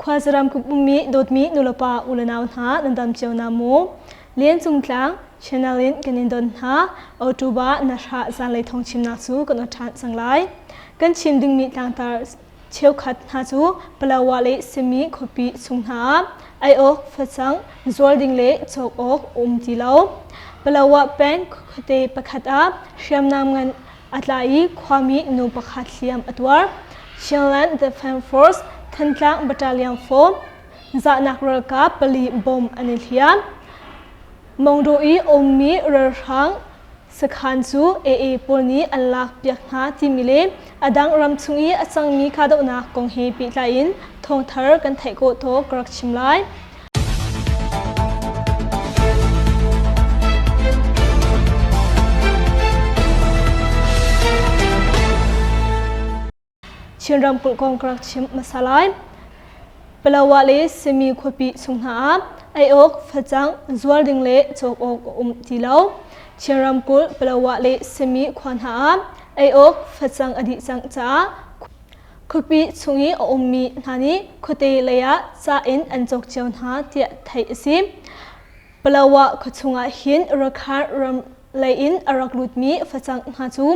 Khuazaram kup ummi dawtmi nulepa ulenau hna nan dam cio na maw? Lian Cung Tlang channel in kan in don hna. October na hra zanlei thawng chimnak cu kan ṭhan cang lai. Kan chim dingmi tlangtar cheukhat hna cu Palawa le Simi khuapi chung hna ah ei awk facang zuar ding le cawk awk um ti lo. Palawa peng khuate pakhat ah hriamnam ngan a tla i khuami nu pakhat hliam a tuar. Chinland Defense Force Thantlang Battalion 4 zahnak ralkap pali bom an i hliam. Mongdo i ummi ralhrang Sakhan cu AA pawl nih an lak piak hna timi le a dang ram chung i a cangmi kahdohnak kong he pehtlai in thawngthar kan theih khawh tawk ka rak chim lai. Chin ramkulh kong ka rak chim hmasa lai. Palawa le Simi khuapi chung hna ah ei awk facang zuar ding le cawk awk a um ti lo. Chin ramkulh Palawa le Simi khua hna ah ei awk facang a dih cang caah khuapi chung i a ummi hna nih khuate lei ah ca in an cawk cio hna tiah theih a si. Palawa khuachung ah hin Rakhine ram lei in a rak lutmi facang hna cu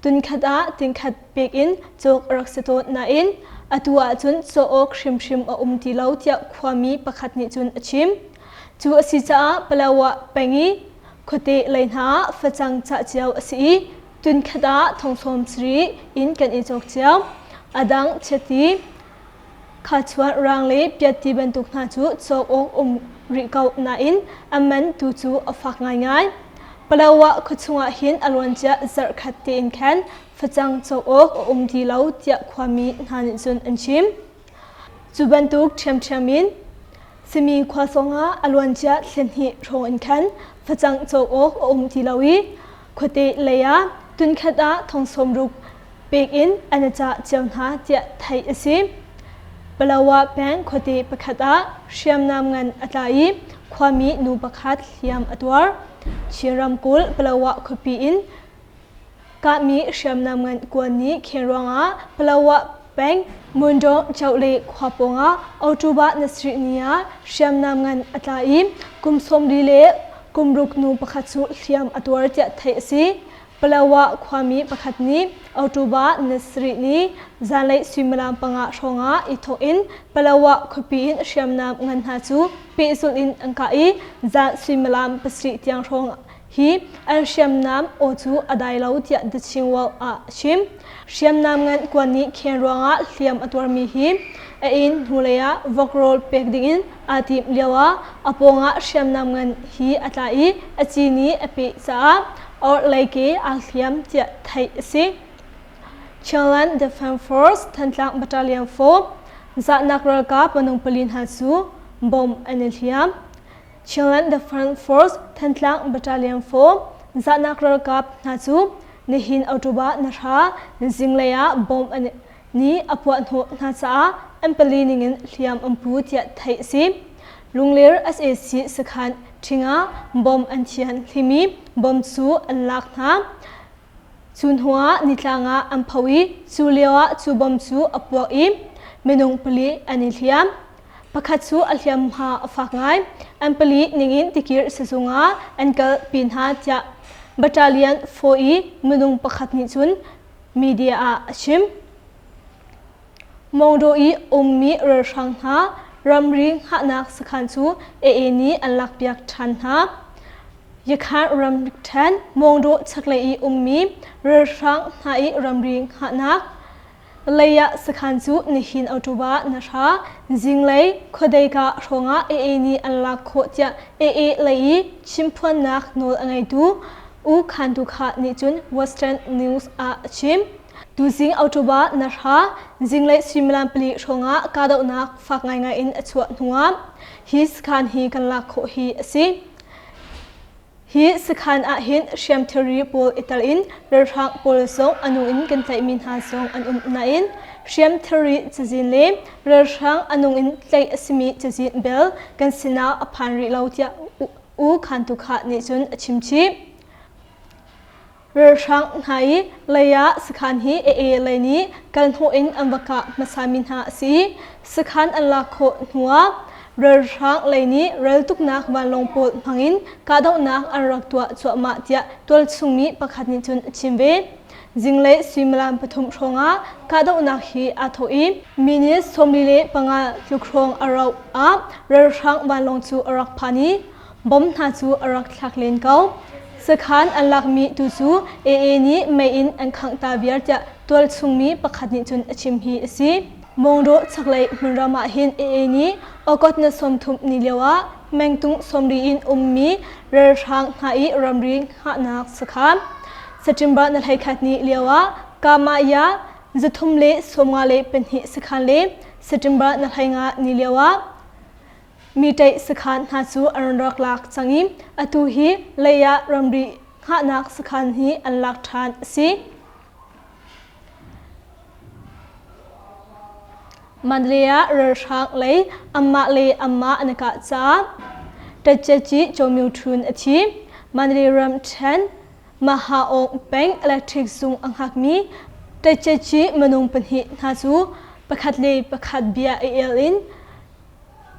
tunkhat ah tingkhat pek in cawk a rak si tawn nain atu ahcun cawk awk hrimhrim a um ti lo tiah khuami pakhat nih cun a chim. Cu a si caah Palawa peng i khuate lei hna ah facang cah cio a si i tunkhat ah thongsawm sarih in kan i cawk cio. A dang chiati Khachuan rang le piat ti bantuk hna cu cawk awk um rih ko nain a man tu cu a fak ngaingai. Palawa khuachung ah hin a luancia zarhkhat tein khan facang cawk awk a um ti lo tiah khuami hna nih cun an chim. Cu bantuk ṭhiamṭhiam in Simi khua zongah a luancia thlenhnih hrawng in khan facang cawk awk a um ti lo i khuate lei ah tunkhat ah thong sawmruk pek in an i cah cio hna tiah theih a si. Palawa peng khuate pakhat ah hriamnam ngan a tla i khuami nu pakhat hliam a tuar. Chin ramkulh Palawa khuapi in kahmi hriamnam ngan kuan nih khen ruangah Palawa peng Mundong Chohle khua pawngah October nasrih ni ah hriamnam ngan a tla i kum 40 le kum ruk nu pakhat cu hliam a tuar tiah theih a si. Palawa khuami pakhat nih October nasrih ni zanlei suimilam panga hrawngah i thawk in Palawa khuapi in hriamnam ngan hna cu pehzulh in an kah i zan suimilam pasarih tiang hrawng hi an hriamnam aw cu a dai lo tiah The Chin World ah a chim. Hriamnam ngan kuan nih khen ruangah hliam a tuarmi hi a inn hnulei ah vok rawl pek dingin aa timh lioah a pawngah hriamnam ngan hi a tla i a ci nih a peh caah orhlei ke aa hliam tiah theih a si. Chinland Defense Force Thantlang Battalion 4 zahnak ralkap minung pali hna cu bomb an i hliam. Chinland Defense Force Thantlang Battalion 4 zahnak ralkap hna cu nihin October nahra zinglei ah bomb an nih a puahhnawh hna caah an pali ningin hliam an pu tiah theih a si. Lungler sac sakhan ṭhing ah bomb an thian hlimi bomb cu an lak hna. Cu hnuah nitlang ah an pho i cu lioah cu bomb cu a puak i minung pali an i hliam. Pakhat cu a hliamhma a fak ngai. An pali ningin tikir sizung ah an kalpi hna tiah Battalion 4 i minung pakhat nih cun media ah a chim. Mongdo i ummi ralhrang hna ramri hngahnak sakhan cu AA nih an lakpiak ṭhan hna. Yakhan ramṭhen Mongdo chaklei i ummi ralhrang hna i ramri hngahnak lei ah sakhan cu nihin October nahra zinglei khuadei-ka hrawngah AA nih an lak khawh tiah AA lei i chimphuannak nawl a ngeitu U Khan Tu Kha nih cun Western News ah a chim. Tuzing October nahra zinglei suimilam pali hrawngah kahdohnak fak ngaingai in a chuah hnuah hi sakhan hi kan lak khawh hi a si. Hi sakhan ah hin hriam thilri pawl i tel in ralhrang pawl zong a nung in kan tlaihmi hna zong an um nain hriam thilri cazin le ralhrang a nung in tlaih a simi cazin bel kan sinah a phan rih lo tiah U Khan Tu Kha nih cun a chim chih. Ralhrang hna i lei ah sakhan hi AA lei nih kalhnawh in an va kah hmasami hna a si. Sakhan an lak khawh hnuah ralhrang lei nih raltuknak vanlawng pawl hmangin kahdohnak an rak tuah cuahmah tiah tualchung mi pakhat nih cun a chim ve. Zinglei suimilam pathum hrawngah kahdohnak hi aa thawh i minute 45 tluk hrawng a rauh ah ralhrang vanlawng cu a rak phan i bom hna cu a rak thlak len ko. Sakhan an lakmi tu cu AA nih mei in an khangh ta viar tiah tualchung mi pakhat nih cun a chim hi a si. Mawngrawh chaklei hmunram ah hin AA nih August na 30 ni lio ah mengtung 40 in ummi ralhrang hna i ramri hngahnak sakhan September na 11 ni lio ah Kamaya 352 sakhan le September na 15 ni lio ah Mi ṭaih sakhan hna cu an rak lak cang i atu hi lei ah ramri hngahnak sakhan hi an lak ṭhan a si. Mandalay ah ralhrang lei anmah le anmah an i kah caah Ṭatciaci Chaw Myo Htun a thi. Mandalay ramṭhen Mahaong peng electric zung a hngakmi Ṭatciaci minung pahnih hna cu pakhat le pakhat bia i el in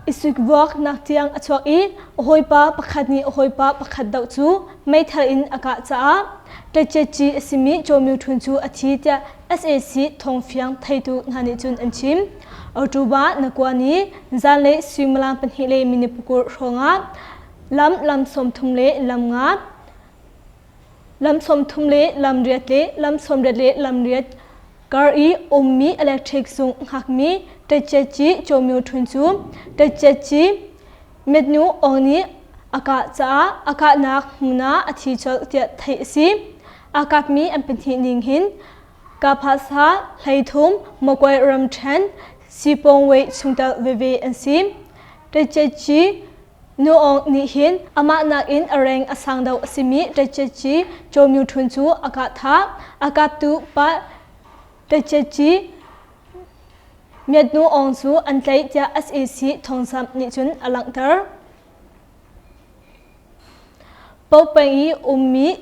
I sikvuaknak tiang a chuak i a hawipa pakhat nih a hawipa pakhat doh cu meithal in a kah caah ṭetciatci a simi Chaw Myo Htun cu a thi tiah sac thawngfiang theitu hna nih cun an chim. October na kua ni zanlei suimilam pahnih le minute pakur hrawngah lam lam 30 le lam nga lam 30 le lam riat le lam 80 le lam riat kar i ummi electric zung hngakmi Ṭetciatci Chaw Myo Htun cu Ṭetciatci Metnu Aung nih a kah caah a kahnak hmun ah a thi colh tiah theih a si. Aa kapmi an pahnih ning hin Kaphasa 13 Magway ramṭhen Sipawngwei chungtel veve an si. Ṭetciatci Nu Aung nih hin amah nakin a reng a sang deuh a simi Ṭetciatci Chaw Myo Htun cu a kah thah. A kaptu pa Ṭetciatci Myat Nu Aung cu an tlaih tiah sac thawngzamh nih cun a langhter. Paopeng i ummi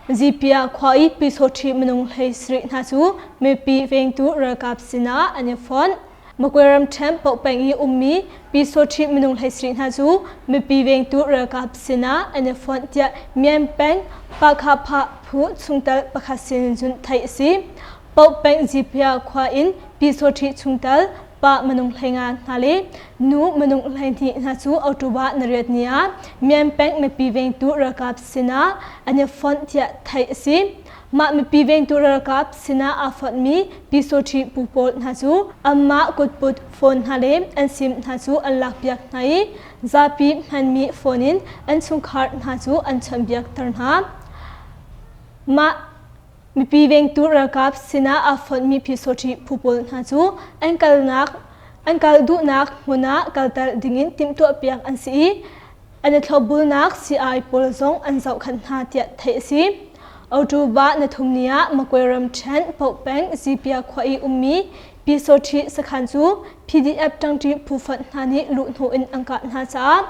Zipia khua i Pyisawṭhi minung 17 hna cu mipi vengtu ralkap sinah an i fonh. Magwe ramṭhen Paopeng i ummi Pyisawṭhi minung 17 hna cu mipi vengtu ralkap sinah an i fonh tiah Myan peng Pahkhahphah phu chungtel pakhat sin cun theih a si. Paopeng Zipia khua in Pyisawṭhi chungtel pa minung 15 hna le nu minung 12 hna cu October ni riat ni ah Myan peng mipi vengtu ralkap sinah an i fonh tiah theih a si. Mah mipi vengtu ralkap sinah aa fonhmi Pyisawṭhi pu pawl hna cu anmah kutput phone hna le an sim hna cu an lakpiak hna i zapi hmanmi phone in an chungkhar hna cu an chawnhbiakter hna. Mah Mipi vengtu ralkap sinah aa fonhmi Pyisawṭhi phu pawl hna cu an kalnak an kal duhnak hmun ah kalter dingin timhtuahpiak an si i an i thlopbulnak sii-ai pawl zong an zohkhenh hna tiah theih a si. October na thum ni ah Magway ramṭhen Pohpeng Zipia khua i ummi Pyisawṭhi sakhan cu PDF ṭangṭi phu fonh hna nih luhhnawh in an kah hna caah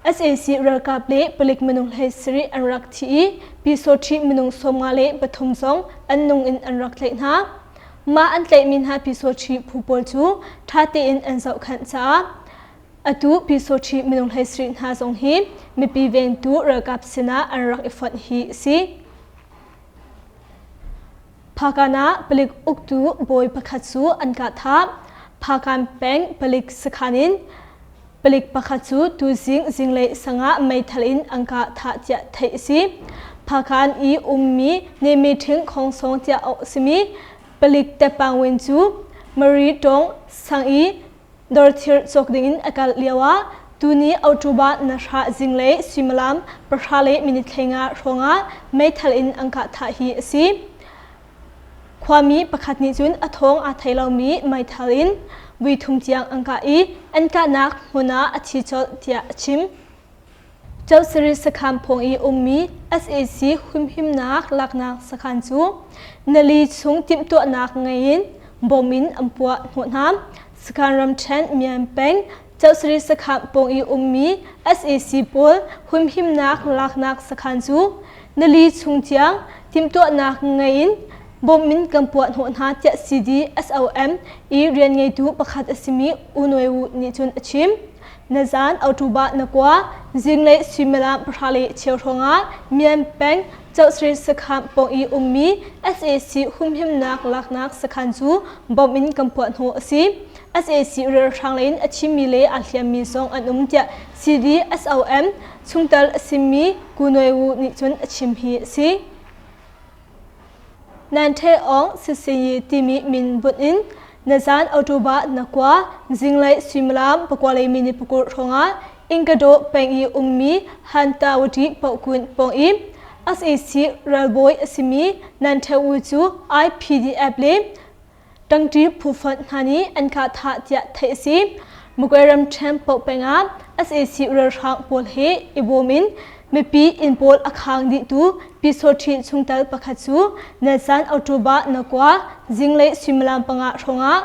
Sac ralkap le palik minung 17 an rak thi i Pyisawṭhi minung 53 zong an nung in an rak tlaih hna. Mah an tlaihmi hna Pyisawṭhi phu pawl cu ṭha tein an zohkhenh caah atu Pyisawṭhi minung 17 hna zong hi mipi vengtu ralkap sinah an rak i fonh hi a si. Phakan ah palik uktu bawi pakhat cu an kah thah. Phakan peng palik sakhan in Palik pakhat cu tuzing zinglei sangah meithal in an kah thah tiah theih a si. Phakhan i ummi Nemiṭhing Khongsong tiah auh a simi palik Tepangwin cu Mari Tawng sang i dawrthir cawk dingin a kal lioah tuni October na hra zinglei suimilam pahra le minute 15 hrawngah meithal in an kah thah hi a si. Khuami pakhat nih cun a thawng aa thei lomi meithal in vui thum tiang an kah i an kahnak hmun ah a thi colh tiah a chim. Chosiri sakhan phung i ummi sac humhimnak laknak sakhan cu nali chung timhtuahnak ngei in bom in an puah hnawh hna. Sakhan ramṭhen Myan peng. Chosri sakhan pawng i ummi sac pawl humhimnak laknak sakhan cu nili chung tiang timhtuahnak ngei in bom in kan puah hnawh hna tiah CDSOM i rian ngeitu pakhat a simi U Noe Wu nih cun a chim. Nazan October na kua zinglei suimilam pahra le cheu hrawngah Mian peng Chosri sakhan pawng i ummi sac humhimnak laknak sakhan cu bom in kan puah hnawh a si. Sac ralhrang lei in a thimi le aa hliammi zong an um tiah CDSOM chungtel a simi Ku Noe Wu nih cun a chim hi a si. Nan The Aung Sisiyi timi min bunh in nazan October na kua zinglei suimilam pakua le minute pakur hrawngah Inkadaw peng i ummi Han Tawati Pohkun pawng i sac ralbawi a simi Nan The Wu cu IPDF le Ṭangṭi phufonh hna nih an kah thah tiah theih a si. Magway ramṭhen paoh pengah sac ralhrang pawl he i bawm in mipi inn pawl a khang dihtu Pyisawṭhi chungtel pakhat cu Nelsan October na kua zinglei suimilam panga hrawngah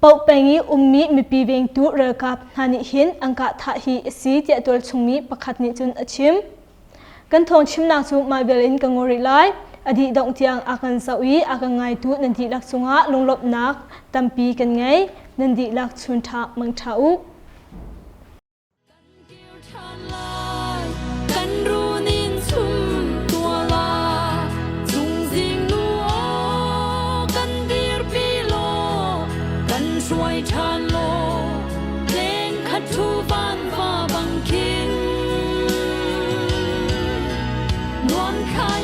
paoh peng i ummi mipi vengtu ralkap hna nih hin an kah thah hi a si tiah tualchungmi pakhat nih cun a chim. Kan thawng chimnak cu mah vial in ka ngol rih lai. A dih dongh tiang a kan zoh i a kan ngaitu nan dihlak cungah lunglawmhnak tampi kan ngei. Nan dihlak chun ṭha mang ṭha u. Kan kir ṭhan lai, kan runin chum tua la, chungzing nu aw kan dirpi law, kan hruai ṭhan law, leng khat thu van va bang khin. Nuam khai.